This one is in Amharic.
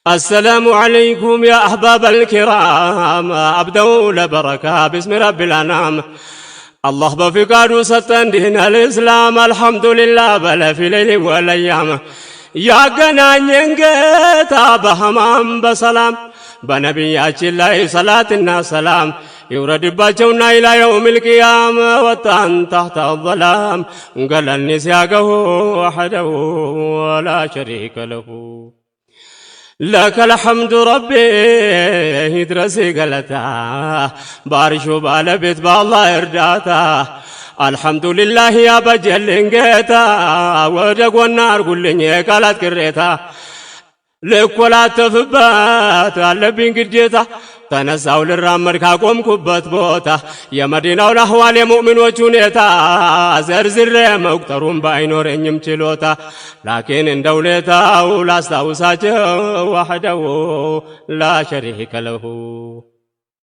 السلام عليكم يا أحباب الكرام، أبدأ لبركة باسم رب الأنام. አላህ በፍቃዱ ሰጠን ዲን አልእስላም፣ አልሐምዱሊላህ በለ في ليل والأيام። ያገናኘን ጌታ በህማም በሰላም፣ በነቢያችን ላይ ሰላትና ሰላም ይውረድባቸውና إلى يوم القيامة። ወጣን تحت الظلام galanni si haa gahu وحده ولا شريك له لك الحمد ربي ይድረስ ገለታ ባርሹ ባለቤት በአላህ እርዳታ። አልሐምዱሊላህ ያበጀልኝ ጌታ፣ ወደ ጎና አርጉልኝ የቃላት ቅሬታ፣ ልኮላተፍበት አለብኝ ግዴታ። ተነሳው ልራመድ ካቆምኩበት ቦታ፣ የመዲናውን አህዋል የሙእሚኖች ሁኔታ ዘርዝሬ መቁጠሩን ባይኖረኝም ችሎታ፣ ላኪን እንደ ሁኔታው ላስታውሳቸው وحده لا شريك له።